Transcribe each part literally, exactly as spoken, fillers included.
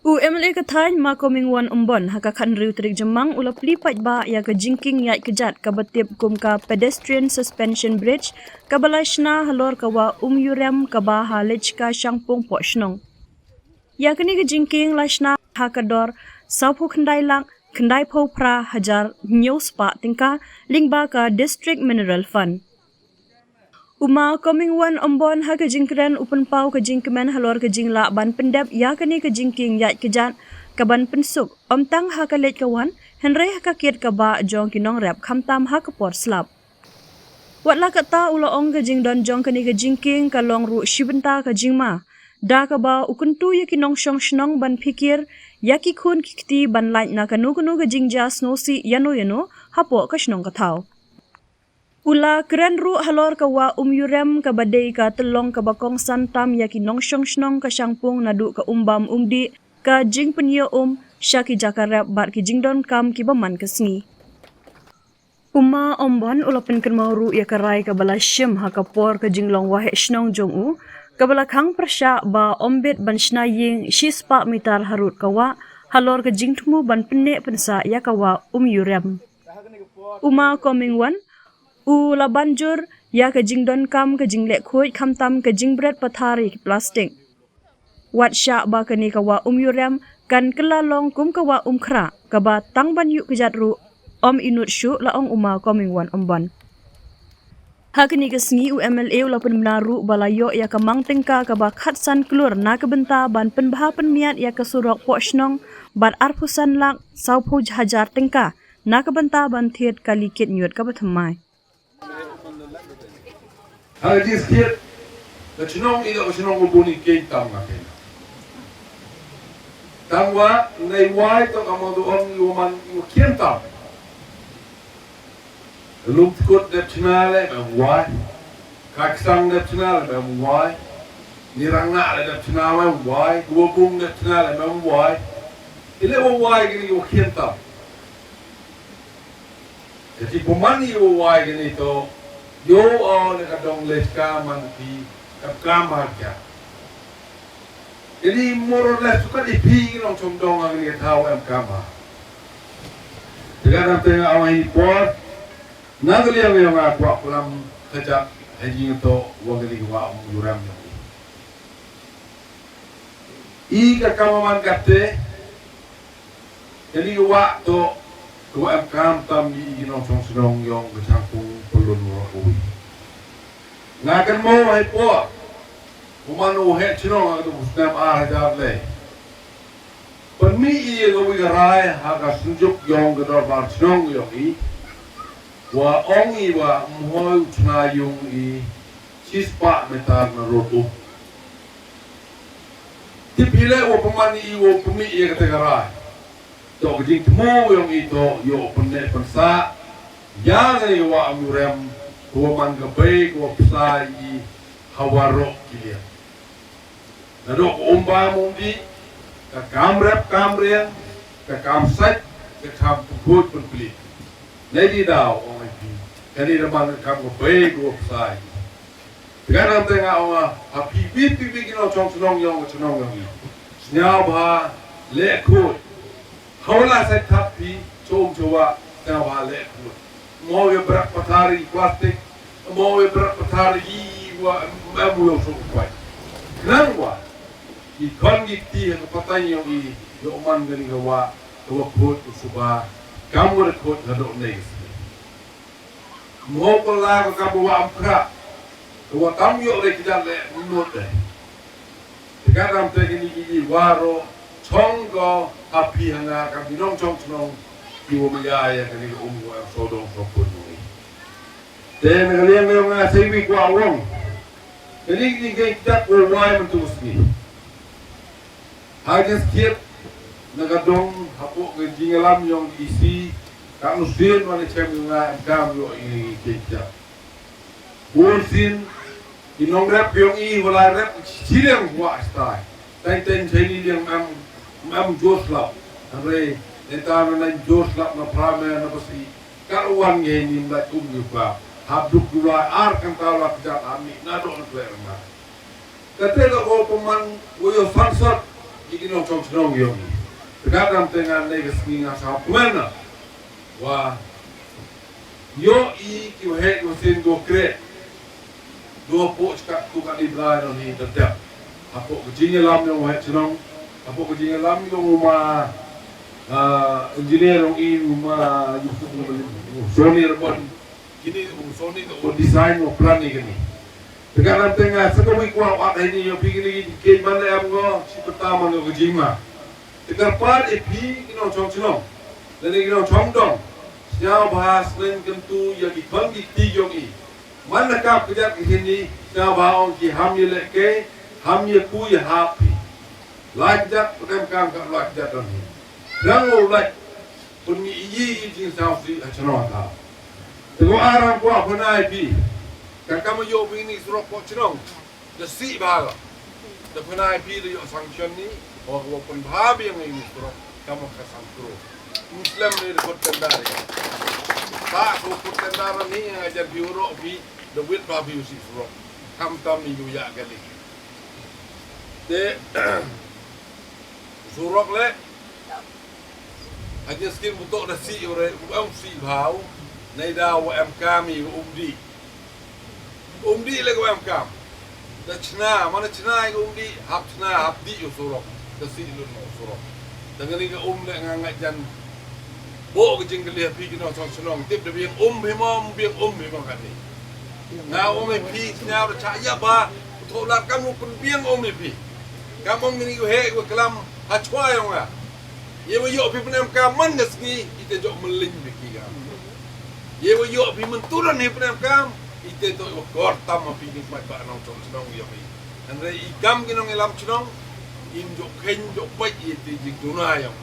U M L A ka thaiñ Ma Comingone Ymbon ha ka khatynriew tarik Jymmang u la plie paidbah ya ka jingkieng yaid kjat kaba tip kum ka Pedestrian Suspension Bridge kaba la shna halor ka wah Umyurem kaba ha Lechka Shangpung Pohshnong. Ya kani ka jingkieng la shna ha ka dor sawphew khyndai lak khyndai phew phra hajar hynñiew spah tyngka lyngba ka District Mineral Fund. U Ma Comingone Ymbon ha ka jingkren u pynpaw ka jingkmen halor ka jinglah ban pyndep ya kani ka jingkieng yaid kjat kaban pynsuk ym tang ha ka leit ka wan hynrei ha ka kit ka bah jong ki nongrep khamtam ha ka por slap. Wat la katta u la ong ka jingdon jong kani ka jingkieng ka long ruh shibynta ka jingma da kaba u kyntu ya ki nongshong shnong ban phikir ya ki khun ki kti ban lait na kano kano ka jingjia sngewsih yano yano hapoh ka shnong ka thaw. U la kren ruh halor ka wah Umyurem kaba dei ka tyllong kaba kongsan tam ya ki nongshong shnong ka Shangpung naduh ka Umbam Umdih, ka jingpynyoh um sha ki jaka rep bad ki jingdonkam kiba man ka sngi. U Ma Ymbon u la pynkynmaw ruh ya ka rai kaba la shim ha ka por ka jinglong waheh shnong jong u kaba la khang pyrshah ba ym bit ban shna ïing shispah mitar harud ka wah halor ka jingthmu ban pynneh pynsah ya ka wah Umyurem. U Ma Comingone u la ban jur ya ka jingdonkam ka jingleh khuid khamtam ka jingbret pathar ya ki plastik. Wat shah ba kani ka wah Umyurem kan kylla long kum ka wah Umkhrah kaba tang ban ïuh kjat ruh ym i nud shuh, la ong u Ma Comingone Ymbon. Ha kani ka sngi u M L A u la pynbna ruh ba la ïoh ya ka mang tyngka kaba khatsan klur na ka bynta ban pynbha pynmiat ya ka surok Pohshnong bad arphew san lak sawphew hajar tyngka na ka bynta ban thied ka likit ñiut kaba thymmai. Ha ka jingskhiat, ka chnong i da ka chnong ka bun i keiñ tam nga keiñ. Tang wa, nei wai to ka mo du ong i wa man i wa kien tam. Lum Tkut dep chna le, em wai. Kaksang dep chna le, em wai. Nirangna le dep chna le, em wai. Wabung dep chna le, em wai. I le wa wai kini i wa kien tam. Ka chi pynman i wa wai kani to, yow o ne ka dong Lechka man phi, ka kam ha kya. Kani more or less tu ka di phi ki nongchong dong ha kani ka thaw em kam ha. Te ka dang te nga ong i por, na ka liang yong nga kwah klam ka jat ha jingto wa kani ka wah Umyurem yong i. I ka kam man kate, kani ka wah to, ka wah em kam tam i ki nongchong chnong yong ka Shangpung Pyllun wa ui. Nga kan mo hei por, u man u heh chnong ha ka tu snem ar hajar le. Pynmih i ka wi ka rai ha ka synjuk yong ka dorbar chnong yong i. Wa ong i wa mhoi u chna yung i chispah meter na rot u. Tip hi le wa pynman i wa pynmih ya kata ka rai. To ka jingthmu yong i to yow pynneh pynsah. Ya ngi wa Umyurem, wa man ka bei, wa psa i ha waroh ki liang. Na dok umba mung di, ka kam rep kam riang, ka kam sait, ka kam pynkhut pynpli. Nei di daw, ong ai pi, kani da man ka kam ka bei, wa psa i. Teka nam te nga ong a, ha phi bit phi bit ki nongchong chnong yong, chnong yong i. Sñiaw bha, leh khut. Hawla sa thap phi, chom chwa, sñiaw bha leh khut. Mo ye brak pathar i plastik, mo ye brak pathar i wa, em u lo so kwai. Nang wa, i khon ki ti ha ka pateng yong i, yow man kani ka wa, ka wa khut, ka suba, kam wa khut, ka dok nei ka sini. Mo ko la ka ka wa am khra. Ka wa tam yow le ki dang le mut de. Te ka dang te kini ki waro chong ko ha phi ha nga ka ki nongchong chnong ki wa ma ya ya kani ka um ko em so dong so pun mo. Te na ka liang yong nga sei wi kwah wong. Kani ki ngi ki tak ko wai man tu ski. Ha ka jingskhiat na ka dong hapoh ka jingïalam yong i si, ka nu sien wa ne chem yong nga em kam yow i ki kiat. Bun sien, i nongrep yong i, wa lai rep, chi liang wa stai. Teng teng chai ni liang em, em jor slap. Hynrei, neta na nang jor slap na prame na pasi. Ka wan nge ni mlai um yu pa. Hap duk dulai ar kan ta la kjat ami, na dok na klek na. Kate ka ko pynman, wa yow sangsot. i ki nongchong chnong yong i. Te katdang te nga nei ka sngi nga sa pynman na wa yoh i ki waheh ki wasien ko kreh. Dua pok chka tu ka di bla nong hi da dep. Hapoh ka jingyalam yong waheh chnong, hapoh ka jingyalam yong u ma, ah, engineer yong i, u ma, u Sony Rabon. Kini u Sony u design u plan i kini. Te katdang te nga sa ka wi kwah u at heini yong phi kini ki kei ban le em ngo, chi pynta man ngo ka jingma. Te kyrpad i phi ki nongchong chnong, lane ki nongchong dong, sñiaw bha smen kyntu ya ki khon ki kti yong i. Man na kap kjat ki kini, sñiaw bha ong ki ham ya leh ke, ham ya ku ya hap phi. Lai kjat, pdem kam ka lai kjat dong hi. Rang u lai, pun ngi i i jingsñiaw si ha chnong ha thaw. Te ko aram ko apnai phi. Ka kam yoh phi ni surok ko chnong. Da sih bha ko. Da pnai phi da yoh sanction ni. Wa ko pun bha biang i ni surok. Kam ka sanction. Muslim ni da kut tendar ya. Ta ko kut tendar ni nga jan phi urok phi. Da wit bha phi u sih surok. Kam tam ni yu ya kali. Te surok le. Hajia skin butok da sih ure, u em sih bha u, nei da wa em kam i u umdi. Umdi le u em kam. Da chna, mana chna i u umdi, hap chna, hap di u surok. Da sih lun u surok. Da ngani ka um le nga ngat jan. Bo ka jingkylli ha phi ki nongchong chnong, tip da biang um hi mo, biang um hi mo kani. Nga ong i phi, sñiaw da cha ya ba, u thoh lar kam u pynbiang um i phi. Kam ong ngani u he, u klam, ha chwa yong nga. Ye wa yoh phi pynemkam man ka sngi, ite jooh mylliñ phi ki kam. Ye wa yoh phi mynturan hi pynemkam, ite toh wa kor tam ma phi ki paidbah nongchong chnong yoh phi. Hynrei i kam ki nongyalam chnong, im jooh kheiñ jooh pait i te jingduna yong.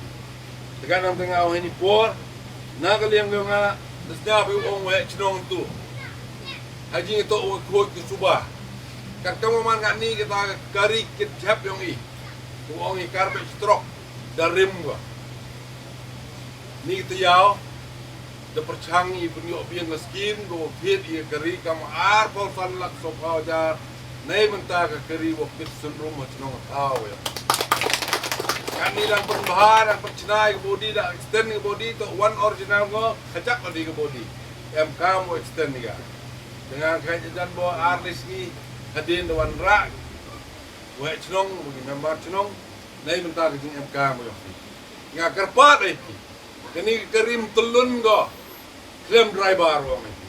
Te katdang te nga ong heini por, na ka liang yong nga, da sñiaw phi ong waheh chnong tu. Ha jingtoh wa khooid ki suba. Katkam wa man katni kita ka kari kit jhep yong i. Ko ong i karbet strok da rim ko. Ni ki tayaaw da pyrchang i pynyoh biang ka skim ko thied i ka kari kam arphaw san lak sophaw hajar. Nei mynta ka kari wa kit synrum ha chnong thaw ya. Katni dang pynbha, dang pynchna i ka body, dang extend i ka body, toh wan original ko, kajak ka di ka body. Em kam wa extend i ka. Te nga khait jan bo ar ni sngi, hadien da wan rah. Waheh chnong, wa ki member chnong, nei mynta ka jingem kam yong phi. Nga kyrpad i phi. Kani ka kari mtyllun ko khlem driver wa ong i phi.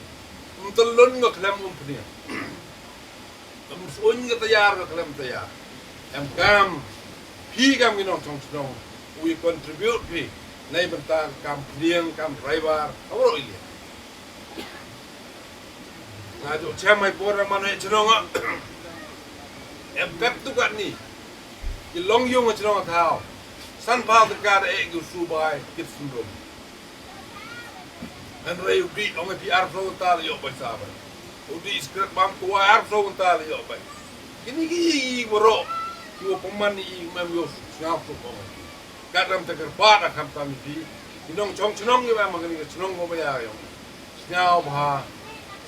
Mtyllun ko khlem um pniang. Msuñ ka tayar ko khlem tayar. Em kam, phi kam ki nongchong chnong, u i contribute phi, nei mynta kam pniang, kam driver, ka waroh i liang. Nga jooh chem hei por man hei chnong a. Em pep tu katni. Ki long yung ha chnong thaw. San phaw tyngka da e ki u subai, kit synrum. Hynrei u di ong i phi arphaw kynta la yoh bai sa bai. U di scrap bam ko wa arphaw kynta la yoh bai. Kini ki i waroh. Ki wa pynman i i mem yoh sñiaw suk ong i phi. Katdang te kyrpad a khamtam i phi. Ki nongchong chnong i wa em ha kani ka chnong ko ba ya yong. Sñiaw bha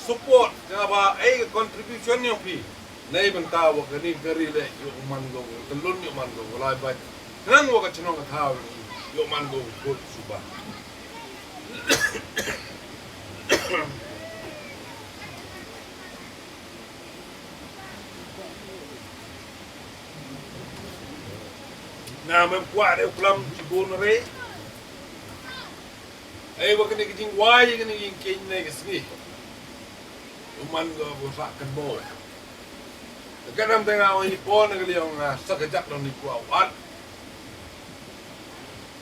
support, sñiaw bha ei ka contribution yong phi. Nei mynta wa kani ka kari le yoh man ko, tyllun yoh man ko, wa lai bai. Khnang wa ka chnong ka thaw yoh man ko, ko suba. Na mem kwah de u klam chibun re. Ei wa kani ka jingwai, kani ka jingkieñ nei ka sngi. U man ko, ko sa kynmaw. Te katdang te nga ong i por na ka liang nga sa kajak dang ni kwah wat.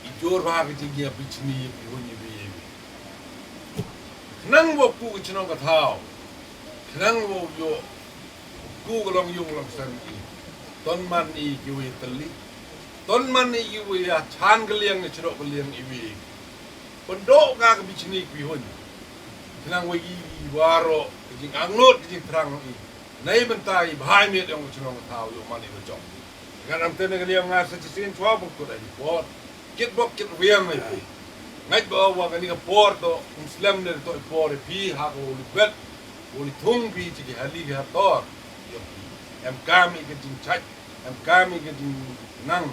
I jur bha ka jingya bichni ya phi hun ya phi ya phi. Khnang wa ku ka chnong ka thaw. Khnang wa yoh ku ka long yung long sem i. Ton man i ki wa ya tylli. Ton man i ki wa ya chan ka liang, ya chroh ka liang i wi. Pyndoh ka ka bichni ki wi hun. Khnang wa i, i waroh ka jingangnud ka jingthrang i. Nei mynta i bha i miet yong ka chnong ka thaw yoh man i wa jong. Ngan am te na ka liang nga sa chisien chwa bang kut ai por. Kit bok kit wiang ai phi. Ngait ba wa kani ka por to, um slem ne to i por i phi ha ko u li bet, u li thung phi chi ki hali ki hator. Yoh phi. Em kam i ka jingchait, em kam i ka jingnang.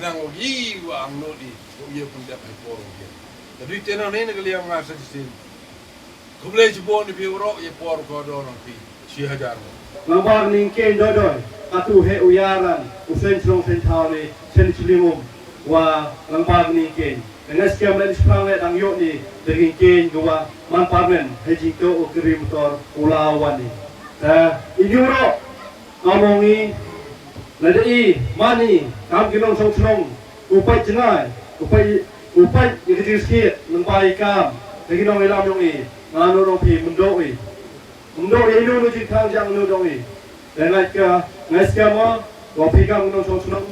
Nang wa i wa ang nud i, wa i pun dep hai por wa i. Tadi tena ne na kaliang nga sa kisin. Khublei chibun i phi waroh ya por ko do nang phi. Chi hajar. Lang bang ni ken doi doi. Katu he u yaran, u sen chrong sen thaw ni, sen chling um. Wa lang bang ni ken. Nga skem len sprang le dang yoh ni, daging ken gwa, man parmen, he jingto u kiri motor, u la wan ni. Ta, i nyuro, Kam ong i, lada i, man i, kam ki nongchong chnong, u pait jngai, u pait, u pait ya ka jingsakhiat, nang bai kam, da ki nong i lam yong i, nga no nong phi, myndoh i. Myndoh i, inu nu jingkhang jang nu dong i. Da ngai ka, ngai skema, wa phi kam ki nongchong chnong,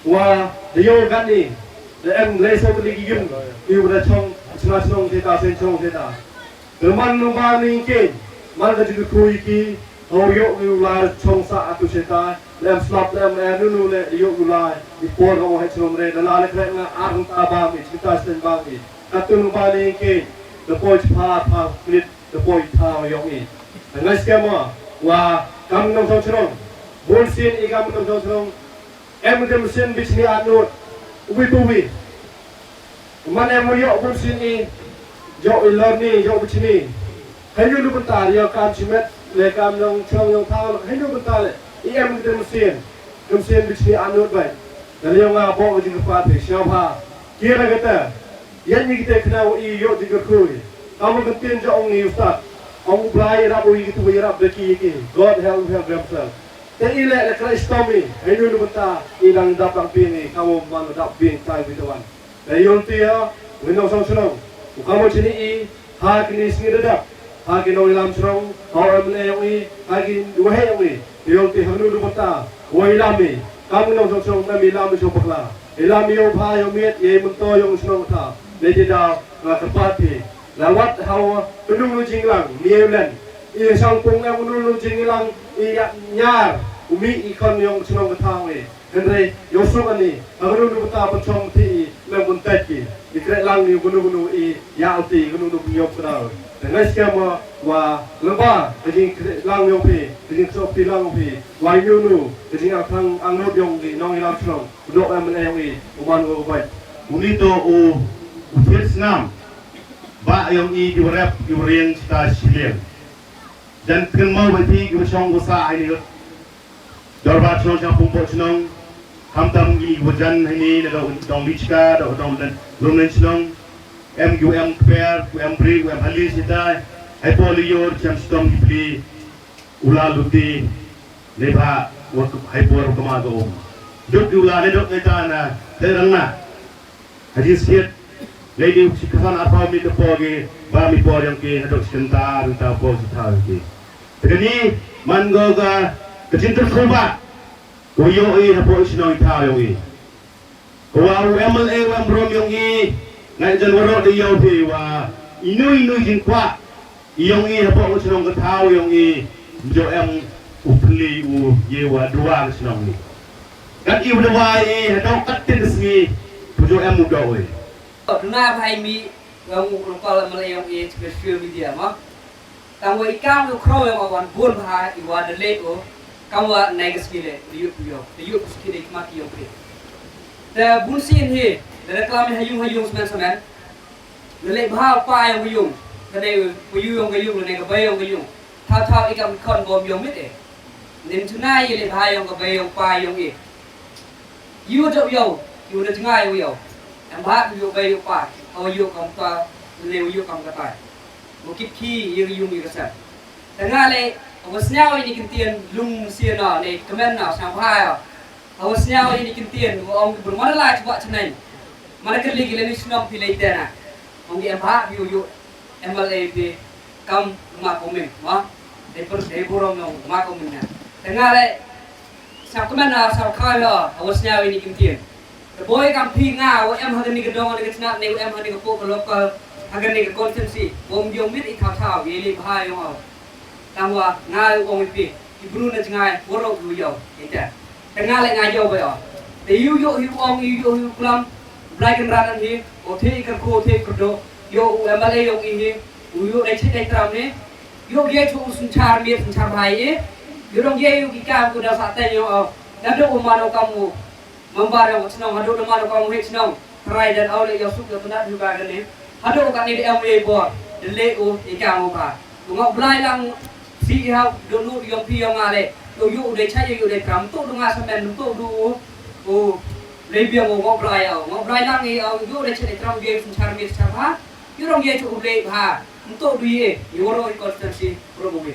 wa da yoh kan i, da em le so ka ligi yun, i wa da chong, chna chnong theta, sen chong theta. Te man nu ba ni ke, man ka jingkyrkhu i ki, hau yoh u lai chong sa atu cheta, lem slap lem er nu nu le yoh u lai, i por ka mo he chnong re, la la le kre nga ar ta ba mi, chita sten ba mi. Katu nu ba ni ke, da poi chpa pha klit, da poi tha yong i. Nga skema, wa kam nongchong chnong, bun sien i kam nongchong chnong, Em ka machine bichni anut, uwi buwi. Man em yoh bun sien i, yoh i lorni, yoh bichni. Hayu nu bentar, yoh kam chimet, le kam yong chong yong thang, hayu nu bentar le. I em ka machine, ka machine bichni anut bai. Da le yong a bo ka jingkyrpad phi, siaw pha. Kira kata, Yan ni kita kena wa i yoh jingkyrkhu i. Kam ka ktien jong i ustad. Ong u Blai rap u i kitu i rap da ki ki. God help, help themselves. Te i le le kra istom i. Hei nu nu bynta i dang dap dang ping i. Kam u man dap ping tai bitawan. Te yong ti ya, wi nong song chnong. U kam u chini i, ha kini sngi da dap. Ha ki nong i lam chnong, ha u M L A yong i, ha ki waheh yong i. Te yong ti ha nu nu bynta, wa i lam i. Kam u nong song chnong, mem i lam i chong bakla. I lam yow pha yow miet, yei mynto yong chnong tha. Le ti daw, nga kyrpad phi. La wat hawa, pynung nu jinglang, ni yow len. I sang pung em nu nu jinglang, i ya nyar, u mi i khon yong chnong tha i. Hynrei, yow suk ani, ha gnu nu ta pynchong thi i, lem pyntet ki. I kreh lang ni gnu gnu i, ya alti, gnu gnu pynyoh kdaw. Te ngai skema, wa, leba, ka jingkreh lang yong phi, ka jingsuk ti lang yong phi, wa i nu nu, ka jingangthang angnud yong i, nong i lam chnong. Dok em le yong i, u man ko bai. Uni to u, u thir snam. Ba yong i ki warep, ki wariang chita shiliang. Jan kynmaw bai phi ki wachong wasa ai ni. Dorbar chnong chang pung po chnong. Khamtam ki wajan hai ni, na dong, dong lichka, dong, dong, dong, dong chnong. Em ki em kper, em bri, em hali chita. Hai po li yor, cham stom ki pli. U la luti, ne bha, wa hai por wa kama ka um. Duk u la ne duk ne ta na, te rang na. Haji skit, ne di u chi kasan apa mi te po ki, ba mi por yong ki, na duk chi kynta, kynta po chi tha ki. Te kani, man go ka, ka chinta ko ba, ko yo i, na po chi nong i tha yong i. Ko wa u M L A wa em rom yong i, ngai jan waroh de yow phi wa, inu inu jingkwah, i yong i hapoh u chnong ka thaw yong i, jo em u pli u ye wa dua ka chnong i. Kat i wa dua i, hadong kat tin sngi, pu jo em u do i. Duna bhai mi, wa u lokal M L A yong i, chika social media ma. Tang wa i kam u khraw yong awan bun bha i wa da le o, kam wa nai ka ski le, da yut pu yong, da yut pu ski le kma ki yong pre. Da bun sin hi, da reklam ha yung ha yung semen semen. Da le bha pa yong ka yung, ka ne pu yu yong ka yung, ne ka bai yong ka yung. Thaw thaw i kam khon bom yong mit e. Nin tuna i le bha yong ka bai yong pa yong i. Yu dok yow, yu da jngai yow. Em bha yu bai yu pa, aw yu kam pa, le yu kam ka tai. Mo kit ki, yu yung yu ka sat. Tanga le, awa sniaw ini kintien, lung sien na, ne, kmen na, sang bha ya. Awa sniaw ini kintien, wa ong ki bermana la chwa chnai. Mana kali ki le ni snom pi le tena. Ong ki em bha yu yu, M L A pi, kam ma komin, wa. Dei per, dei burom nong, ma komin na. Tanga le, Sa kmen na sa kha ya, awa sniaw ini kintien. Te boi kam phi nga, wa em ha kani ka dong, ha kani ka chnat, ne wa em ha kani ka pok ka lokal, ha kani ka constituency, wa um yong mit i thaw thaw, ye li bha yong aw. Tang wa nga u ong i pi, i bru na jngai, waroh u yow, i te. Te nga le nga yow ba yow. Te yu yoh hi u ong, yu yoh hi u klam, Blai Kynrad an hi, o the i kyrkhu, o the i kyrdoh, yoh u M L A yong i hi, u yoh dai chit dai tram ni, yoh ye chu u synchar miet synchar bhai i, yoh dong ye yoh ki kam ku da sa te yoh, da do u man u kam u, Member yong ka chnong, hadooh da man u kam u heh chnong. Trai dan au le yow suk yow tnat yu ka kani. Hadooh kani da em u yei bor. Da le u i ka u ba. U Ngok Blai lang si i ha dooh nu yong phi yong nga le. Yow yow u dei chait yow yow u dei tram. Toh du nga samen, toh du u. U le biang u Ngok Blai au. Ngok Blai lang i au yow u dei chait dei tram biang sum char mi char ha. Yow rong ye chu u le ha. Toh du ye. Yow rong i constituency. Rong u ye.